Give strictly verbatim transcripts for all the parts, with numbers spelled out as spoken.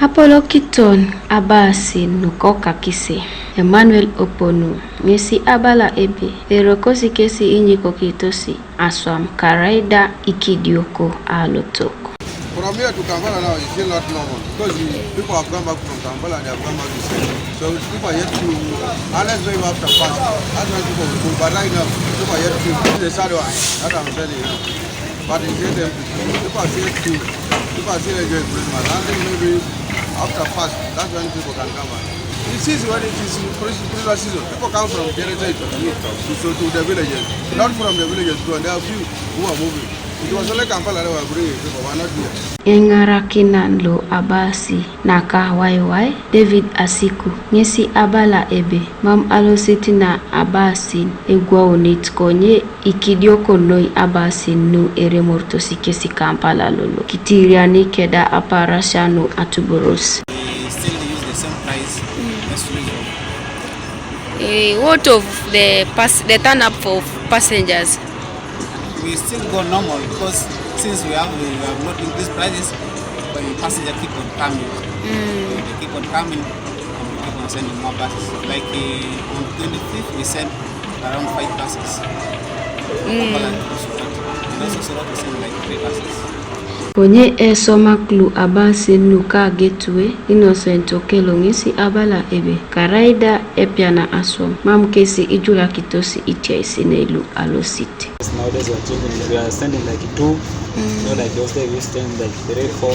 Apolokiton abasi nu kokakisi, Emmanuel Oponu, ŋesi abala ebe, erokosi kesi inyikokitosi aswam karaida ikidioko alotok. From here to Kampala now is still not normal because the people have come back from Kampala, they have come back to send. So people are yet to, unless maybe after past, that's when people will go. But right now, people are yet to. This is the sad one that I'm telling you now. But it's yet empty. People are still to, people are still enjoying Christmas. I think maybe after past, that's when people can come back. This is when it is Christmas season. People come from Jericho to, to, to the villages, not from the villages. So there are few who are moving. It was only Kampala that were bringing people, but not here. Eŋarakinan lo abasi naka waiwai, David Asiku, ŋesi abala ebe, mam alosit na abasin egwaunit konye ikidioko noi abasin nu eremortosi kesi Kampala lolo. Kitiriani keda aparasia nu atuboros. We still use the same price as usual. Eh, what of the pass, the turn up for passengers? We still go normal because since we have we have not increased prices, but the passenger keep on coming. They keep on coming, and we keep on sending more buses. Like uh, on twenty-fifth, we sent around five buses. Kampala to Soroti. And also Soroti sent like three buses. Konye esomak lu abasin nu ka getue, Innocent Okello ŋesi abala ebe, karaida epiana aswam, mam kesi ijulakitosi itiaisinei lu alosit. Nowadays we are changing, we are sending like two, not like yesterday we used to send like three, four.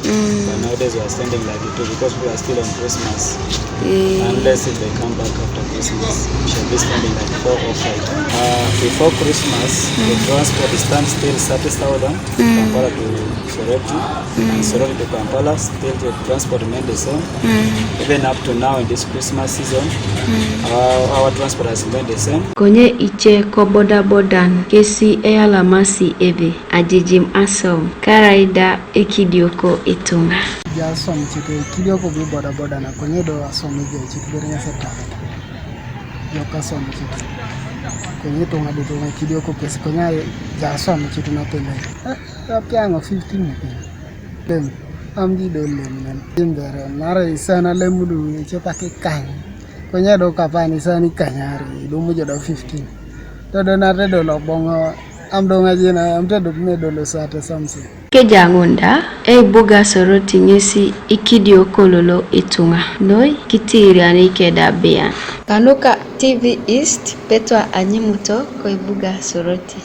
But nowadays we are sending like two because we are still on Christmas. Unless if they come back after Christmas, we shall be spending like four or five. Uh, before Christmas, the transport stands still thirty thousand, Kampala to Soroti, and Soroti to Kampala, still the transport remained the same. Even up to now in this Christmas season, our, our transport has remained the same. Konye ice ko bodabodan kesi eyalamasi ebe, ajijim aswam karaida ikidioko ituŋa. Ja aswam cit ikidioko bi bodaboda na konye do aswam ejai cit ber ŋesi etamit. Jo ka aswam cit. Konye ituŋa di ituŋa ikidioko kesi konye ja aswam cit na pele. Eh, apiaŋ o fifteen ni pele. Lem, am di do lem nen. Jimbere, nare isana lem du icepak ikany. Konye do kapan isana ikany ari, idumu jo do fifteen. Todo nare do loboŋ, am do ŋajin, am tedo ne do lo sate something. Kejaŋun da, eibuga Soroti ŋesi ikidioko lolo ituŋa, noi kitiriani keda bian. Kanuka T V East, Petwa Anyimuto, ko ibuga Soroti.